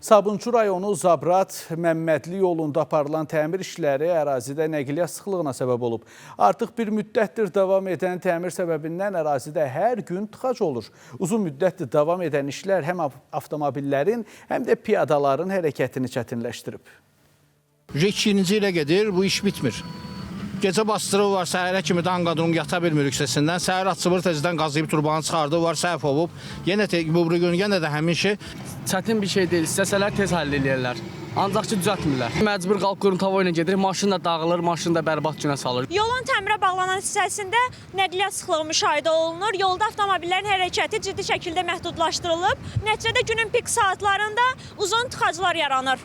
Sabunçu rayonu Zabrat Məmmədli yolunda aparılan təmir işləri ərazidə nəqliyyat sıxlığına səbəb olub. Artıq bir müddətdir davam edən təmir səbəbindən ərazidə hər gün tıxac olur. Uzun müddətdir davam edən işlər həm avtomobillərin, həm də piyadaların hərəkətini çətinləşdirib. İkinci ilə gedir, bu iş bitmir. Gecə bastırırlar, səhərə kimi danqadrung yata bilmirik sesindən. Səhər açılır, tezdən qazıyıb turbanı çıxardırlar, səhv olub. Yenə bu gün yenə də həmin şey. Çətin bir şey deyil. İstəsələr tez həll eləyərlər. Ancaq ki düzəltmirlər. Məcbur qalıb qruntovoy ilə gedirik. Maşın da dağılır, maşın da bərbad günə salır. Yolun təmirə bağlanan hissəsində nəqliyyat sıxlığı müşahidə olunur. Yolda avtomobillərin hərəkəti ciddi şəkildə məhdudlaşdırılıb. Nəticədə günün pik saatlarında uzun tıxaclar yaranır.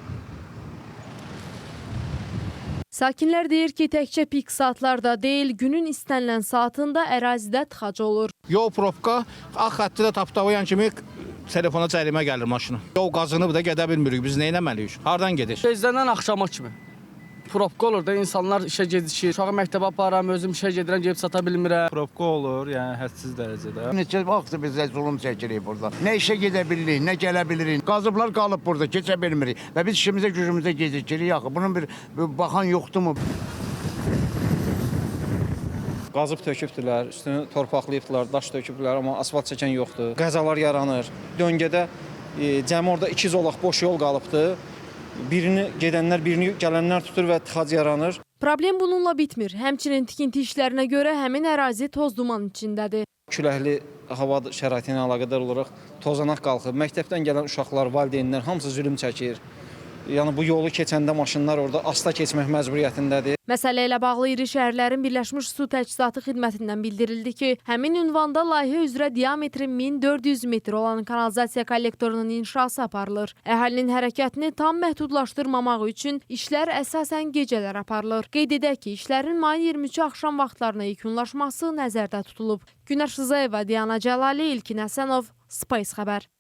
Sakinlər deyir ki, təkcə pik saatlarda deyil, günün istənilən saatında ərazidə tıxac olur. Yol probka, ağ xətti də tapdalayan kimi telefona cərimə gəlir maşına. Yol qazınıb da gedə bilmirik. Biz nə etməliyik? Hardan gedir? Tezdən axşama kimi. Probka olur da, insanlar işə gecikir. Uşağı məktəbə aparıram, özüm işə gedirəm, gedib çata bilmirəm. Probka olur, yəni hədsiz dərəcədə. Neçə vaxtdır biz də zulüm çəkirik burada. Nə işə gedə bilirik, nə gələ bilirik. Qazıblar qalıb burada, keçə bilmirik. Və biz işimizə gücümüzə gecikirik axı. Bunun bir baxan yoxdurmu? Qazıb tökübdülər, üstünü torpaqlayıbdılar, daş tökübdülər, amma asfalt çəkən yoxdur. Qəzalar yaranır. Döngədə cəmi orada iki zolaq boş yol qalıbdı. Birini gedənlər, birini gələnlər tutur və tıxac yaranır. Problem bununla bitmir. Həmçinin tikinti işlərinə görə həmin ərazi toz duman içindədir. Küləkli hava şəraiti ilə əlaqədar olaraq tozanaq qalxıb. Məktəbdən gələn uşaqlar, valideynlər hamısı zülm çəkir. Yəni bu yolu keçəndə maşınlar orada asta keçmək məcburiyyətindədir. Məsələ ilə bağlı iri şəhərlərin Birləşmiş Su Təchizatı Xidmətindən bildirildi ki, həmin ünvanda layihə üzrə diametri 1400 metr olan kanalizasiya kollektorunun inşası aparılır. Əhalinin hərəkətini tam məhdudlaşdırmamaq üçün işlər əsasən gecələr aparılır. Qeyd edək ki, işlərin mayın 23-ü axşam vaxtlarına yekunlaşması nəzərdə tutulub. Günəş Rızayeva, Diana Cəlali, İlkin Həsənov, Space Xəbər.